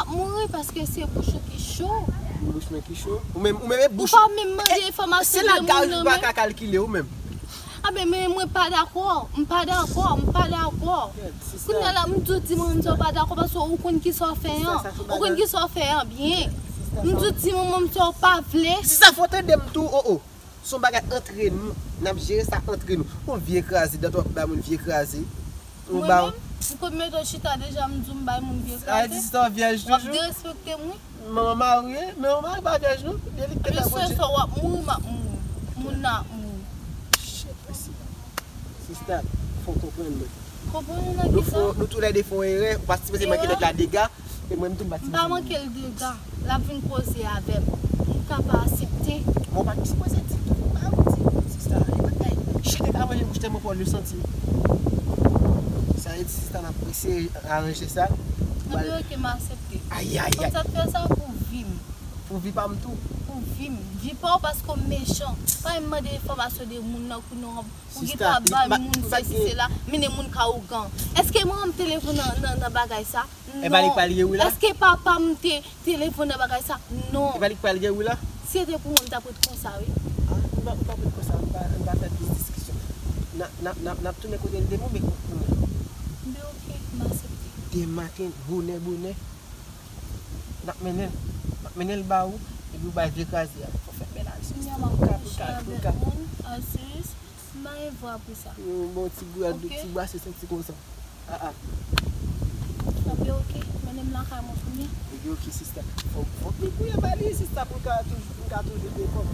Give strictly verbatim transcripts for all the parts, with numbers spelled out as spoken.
Mouri paske se bouch ou ki cho. Bouch mwen ki cho? Ou menm, ou menm e bouch. Ou pa menm mande enfòmasyon de moun nan menm. Se la gaj ou pa ka kalkile ou menm. A ben, men mwen pa dakò, m pa dakò, m pa dakò. Kounye a la, m di w di manman m sa w pa dakò paske ou konn kisa w fè an. Ou konn kisa w fè an byen. M di w di manman m sa w pa vle. Sista, fò w tande m tou, o, o. Se yon bagay antre nou, n ap jere sa antre nou. Yon vye kraze, dan w ap bay moun vye kraze. Mwen menm, m konn mete w chita deja, m di w m bay moun vye kraze. Sa vle di sista w vyèj toujou? W ap derespekte m wi. Manman marye, men manman marye pa vyèj non. Byen li te fè Bondye. Sè sa w ap mouri, m ap mouri. Moun nan ap mouri. Shit, mèsi. Sista, fò w konprann mwen. Konprann ou nan kisa? Nou fè, nou toulède fè yon erè, ou pa sipoze manke lòt la dega, e mwen menm tou m pa sipoze. M pa manke l dega, l ap vin koze avè m. M ka pa aksepte. Mwen pa sipoze di tou, m pa di, sista, e bagay, chita ka manje bouch tèlman fò l santi. Sa vle di sista n ap eseye aranje sa. Anben, oke, m aksepte. Ayayay. Konn sa k fè sa pou vi m. Pou vi pa m tou. Pou vi m. Vi pa w paske w mechan. Pa vin mande enfòmasyon de moun nan kounye a. Ou gentan ap bay moun sesi sela, mennen moun ka ougan. Èske manman m te leve nan, nan, nan bagay sa? Non. E pa li k pral ye wi la? Èske papa m te, te leve nan bagay sa? Non. E pa li k pral ye wi la? Si se te pou mwen, m t ap ret konsa wi. Ah, m p ap, m p ap ret konsa, m pa, m pa fè plis diskisyon. N a, n a, n a, n ap tounen kote l te mouri, men kounye a. Ben oke, m aksepte. Demen maten, bonè, bonè. N ap mennen l. N ap mennen l ba ou, epi ou bay vye kraze a. Fò fè bèl aksyon. Kounye a m ap kouche avèk moun, asiz, m pa gen vwa pou sa. Yon bon ti bwa, ti bwa se santi konsa. Ah, ah. Anben oke, mennen m lakay mwen kounye a. Epi oke, sista. Fò, fò li pou yo ba li, sista, pou l ka toujou, pou l ka toujou te kòb.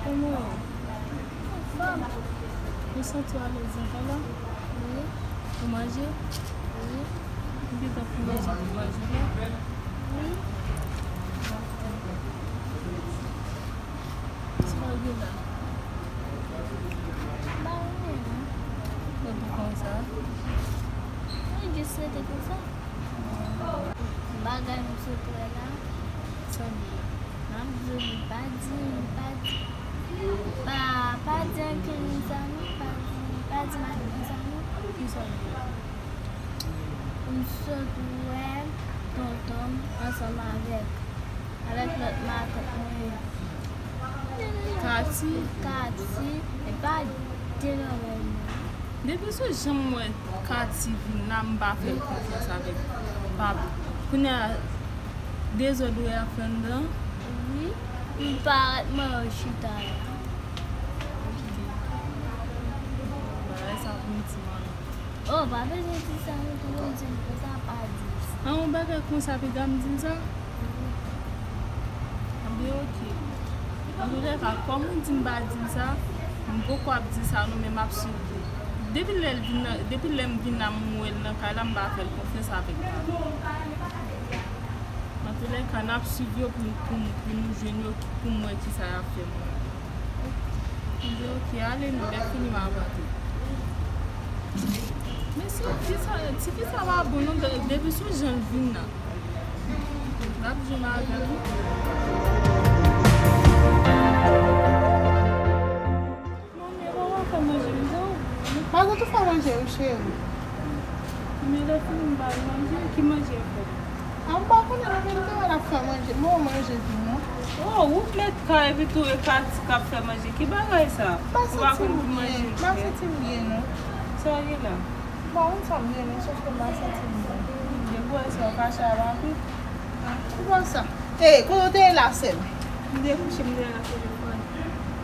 Kòman w ye? Ou santi w alèz ankò la? Wi. Ou manje? Wi. Ou gentan fin manje pou manje la? Wi. Sa w gen la? M pa gen anyen non. Mwen pou konsa. Mwen jis rete konsa. Bagay m sot wè la. Sa l ye? M ap di w, li pa di, li pa di, pa, pa di ankenn moun sa non, pa di, pa di madanm sa non. Kisa l ye? M sot wè tonton m ansanm avèk, avèk lòt matant mwen. Kati? Kati, e pa de nan menm non. Depi sou jan m wè Kati vin la, m pa fè l konfyans avèk pap. Kounye a, dezòd ou wè y ap fè anndan? Wi, m parèt mwen yo chita la. Bagay sa pou m di manmi. Oh, pa bezwen di sa non, tou moun di m konsa, pa di sa. An, yon bagay konsa, piga m di l sa? Anben, oke. Antoulèka, kòm ou di m pa di l sa, m poko ap di sa non, men m ap swiv li. Depi lè l vin nan, depi lè m vin la, m wè l nan kay la, m pa fè l konfyans avèk pap. Antoulèka, n ap swiv yo pou, pou, pou nou jwenn yo, pou m wè kisa y ap fè moun. M di, oke, ale non, lè fini m a pote. Men si fi sa, ti fi sa pa bon non, de-, depi sou jan l vin nan. L ap jwenn avè l wi. Manmi, papa fè manje m tou. Matant ou fè manje wi, cheri. Men lè fini m ba l manje, ki manje l fè? A, m pa konnen non, men m te wè l ap fè manje. Bon, manje tou non. Oh, ou mèt kay epi tou e Kati k ap fè manje. Ki bagay sa? Ou pa konn ki manje l fè? M pa santi m byen non. Sa gen la? M pa konn sa m gen non, sòf ke m pa santi m byen. Depi w wè sa, w fache avè anpil. Ou konn sa? Ey, kote w te ye la, sè m? M te kouche, m te nan telefòn.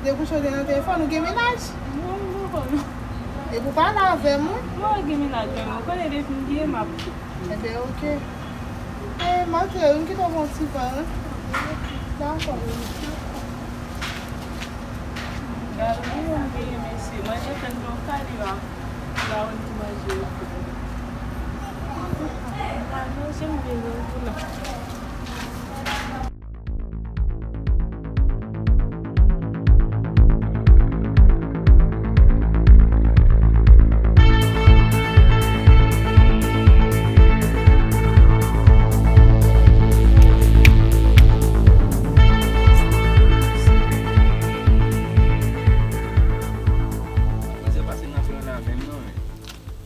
Te kouche, w te nan telefòn, ou gen mennaj? Non, m poko non. Epi w pale avè m wi. Mwen gen mennaj mwen, ou konnen depi m gen, m ap. Enben, oke. E, m antre wi, m kite w pran ti van wi. Dakò. Gade, ou menm veye mesye, manje fèt nan kay li a. Ou pa konn ki manje yo fè. Manje m veye yo tou la.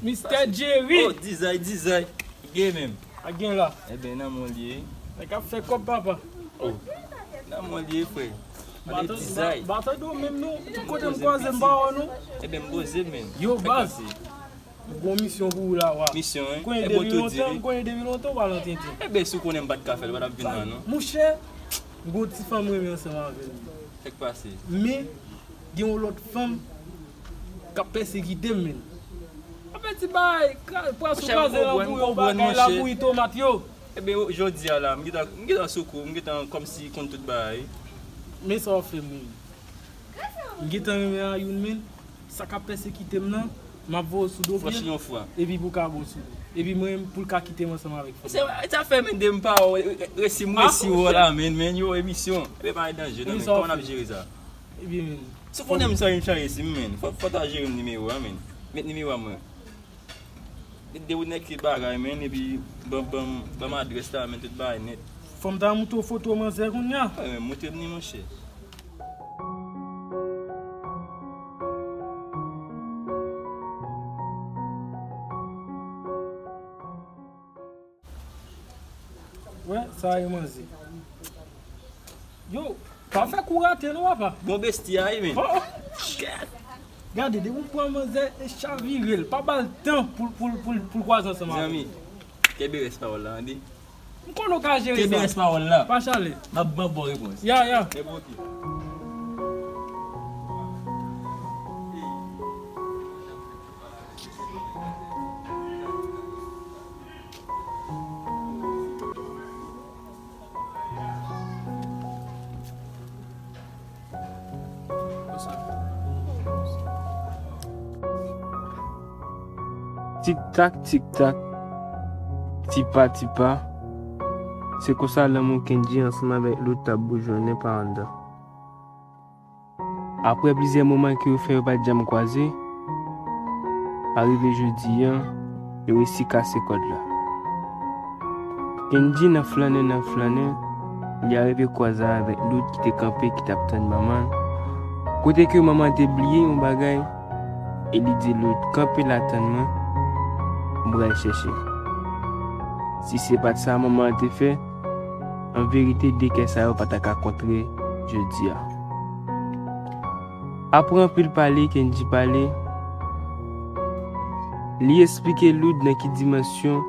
Mistè Jerry. Oh, dizay, dizay. Gen menm. A gen la. Ebyen, nan men w li ye. Nèg ap fè kòb, papa. Oh. Nan men w li ye, frè. Mande dizay. Batay do menm nou. Tout kote m kwaze m pa wè nou. Ebyen, m poze menm. Yo, baz. M gon misyon pou ou la, wa. Misyon, hein? M konnen depi lontan, m konnen depi lontan, ou pa lan tenten. Ebyen, si w konnen m pa t ka fè l, ou pa t ap vin la, non? Monchè, m gon ti fanm renmen ansanm avè l. Sa k pase? Men, gen yon lòt fanm k ap pèsekite m, menn. Apeti bay, pwason kraze nan bouyon, bagay la bouyi tomat yo. Ebyen, jodi a la, m gentan, m gentan sou kou, m gentan kòmsi konn tout bagay. Men sa w ap fè m, menn. M gentan renmen a youn, menn. Sa k ap pèsekite m nan, m ap voye w sou do pye l. Franchi yon fwa. Epi pou w ka bon sou li. Epi mwen, pou l ka kite m ansanm avèk fanm nan. Se sa fè m de m pa wè, resi m resi wè la, menn, menn, yo, emisyon. Epi pa danje, non, menn, kòman n ap jere sa? Ebyen, menn. Si w konnen m sa, m chaje si m, menn. Fò, fò ta jere m nimewo a, menn. Met nimewo a mwen. Dewout nèg ki bagay, menn, epi ban, ban, ban m adrès la, menn, tout bagay nèt. Fò m ta montre w foto manzè kounye a. Wi, men montre m ni, monchè. Wè, sa e manzè. Yo, pa fè kou rate non, papa. Bon besti a, wi, men. Oh, oh. Gade, depi w pran manzè, e chavire l. Pa ba l tan pou, pou, pou, pou l kwaze ansanm avè w. Zanmi, kenbe rès pawòl la, tande? M konnen w ka jere sa. Kenbe rès pawòl la. Pa chale. M ap ban bon repons. Ya, ya. Ebyen, oke. Tik tak, tik tak, tipa, tipa. Se konsa lanmou Kendji ansanm avèk Lout t ap boujonnen pa anndan. Apre plizyè moman ke yo fè yo pa t janm kwaze, arive jodi a, yo resi kase kòd la. Kendji nan flannen, nan flannen, li arive kwaze avèk Lout ki te kanpe, ki t ap tann manman l. Kote ke manman te bliye yon bagay, e li di Lout, "Kanpe la, tann mwen, m pral chèche." Si se pa t sa manman an te fè, an verite, de kè sa yo pa ta ka kontre jodi a. Apre anpil pale, Kendji pale, li esplike Lout nan ki dimansyon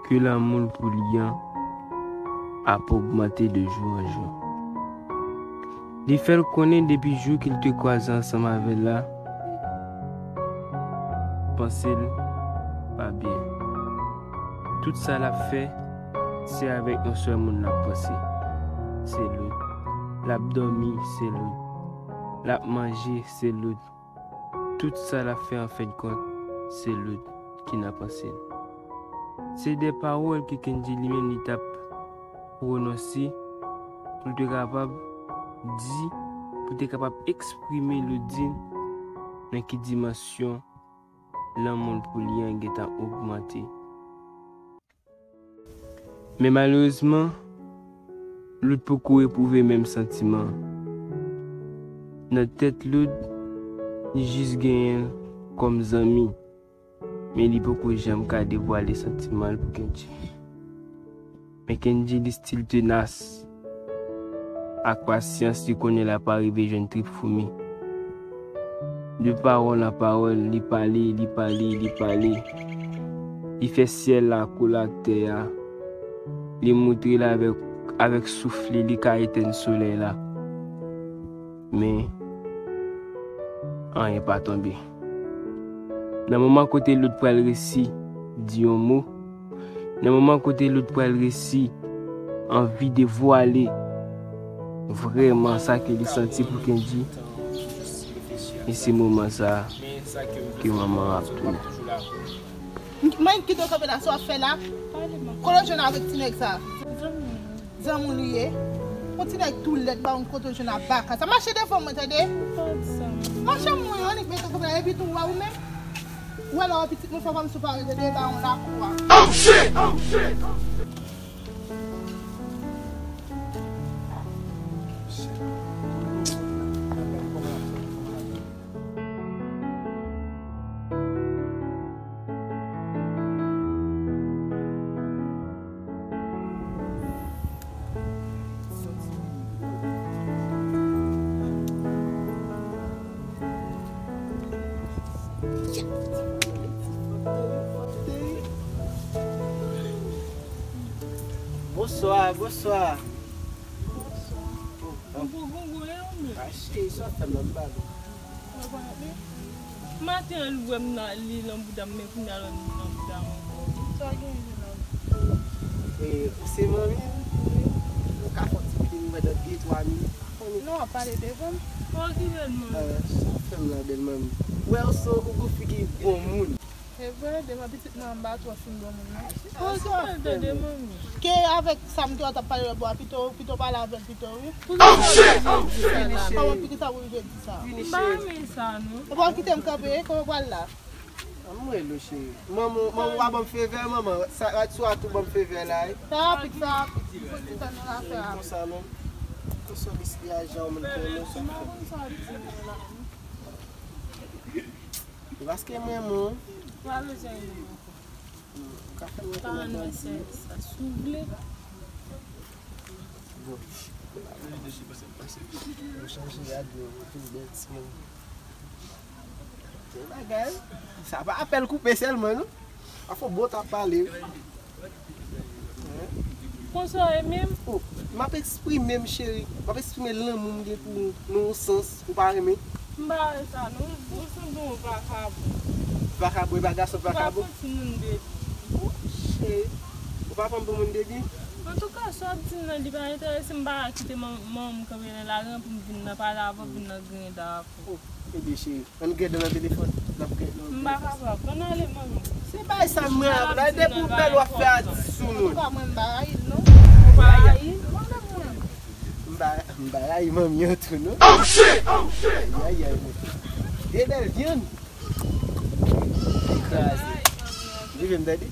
ke lanmou l pou li an ap ogmante de jou an jou. Li fè l konnen depi jou ke l te kwaze ansanm avè l la, panse l pa byen. Tout sa l ap fè, se avèk yon sèl moun l ap panse. Se Lout. L ap dòmi, se Lout. L ap manje, se Lout. Tout sa l ap fè, an fen de kont, se Lout ki nan panse l. Se de pawòl ke Kendji li menm li t ap pwononse pou l te kapab di, pou l te kapab eksprime Loudine nan ki dimansyon lanmou l pou li an gentan ogmante. Men malerezman, Lout poko epwouve menm santiman an. Nan tèt Lout, li jis genyen l kòm zanmi, men li poko janm ka devwale santiman l pou Kendji. Men Kendji, li still tenas. Ak pasyans, li konnen l ap arive jwenn trip foumi. De pawòl an pawòl, li pale, li pale, li pale. Li fè syèl la kole ak tè a. Li moutre l avèk, avèk souf li, li ka etenn solèy la. Men, anyen pa tonbe. Nan moman kote Lout pral resi di yon mo, nan moman kote Lout pral resi anvi devwale vrèman sa ke li santi pou Kendji, e se moman sa a ke manman an ap tounen. Mwen kite w kanpe la, sa w ap fè la? Kote w jwenn avèk ti nèg sa? Zanmi w li ye. Yon ti nèg tou lèd, ba yon kote w jwenn ak baka sa. Mache devan mwen, tande? Mache mwen, annik mete kanpe la, epi tou, w wè ou menm? Ou wè la, pitit mwen fè kòmsi w pa wè, tande, ba yon lakou a. Oh, shit! Oh, shit! Bonswa, bonswa. Ou pou gongon e ou menm? A cheri, sa w ap fè m nan m pa bon. Maten an, li wè m nan, li nan bouda m, men kounye a l wè m nan bouda m ankò. Sa gen, jeune homme? E, ou se manmi m? Ou ka fè yon ti pale m pandan de, twa minit? Non, w ap pale devan m. Okipe l, manmi. Sa w ap fè m la, bèl manmi? Ou wè, ou se yon gwo figi bon moun. E vre, devan pitit mwen, m pa twò fin bon moun, non. Okipe l tande, manmi. Ke avèk sa m te wè t ap pale lòt bò a, pito, pito pale avè l pito, wi. Kòman, poukisa w rive di sa? M pa renmen sa, non. Ou pa kite m kanpe, kòman w pral la? An, m rele w, cheri. Manman, manman w pa ban m favè, manman. Sa, sou a tou ban m favè la, wi. Sa rapid, sa rapid. Fò ti tan nan afè a. Konsa menm. Konsa w gaspiyaje a, ou menm, konsa w fè. E paske m renmen w. Ou pa bezwen renmen m ankò. Ou ka fè m renmen w ankò. Ou pa renmen sa, si w vle. Bon. Ou chanje rad mwen, ou vin bèl ti moun. Se bagay. Sa pa apèl koupe sèlman, non. A fò bon t ap pale, wi. Konsa w ye menm? Oh, m ap eksprime m, cheri. M ap eksprime lanmou m gen pou ou, nan yon sans ou pa renmen. M pa wè sa, non. Ou sanble yon vakabon. Vakabon, e pa gason vakabon? Ou pa pran timoun depi. Oh, cheri. Ou pa pran pou moun depi? Antouka, sa w ap di m nan, li pa enterese m, m pa ka kite man-, manman m kanpe nan lari an pou m vin nan pale avè w, vin nan griyen dwa avè w. Oh, ebyen, cheri. Ann gen dan nan telefòn. N ap gen dan. M pa kapab. Ann ale, manmi. Se bagay sa m renmen avè w la. Depi w bèl, w ap fè atis sou moun. Antouka, mwen, m pa rayi l, non. Ou pa rayi l? Mwen menm, mwen. M pa, m pa rayi manmi an tou, non. Oh, shit! Oh, shit! Ayayay, mwen. De bèl vyann. Li kraze. Li vin tande.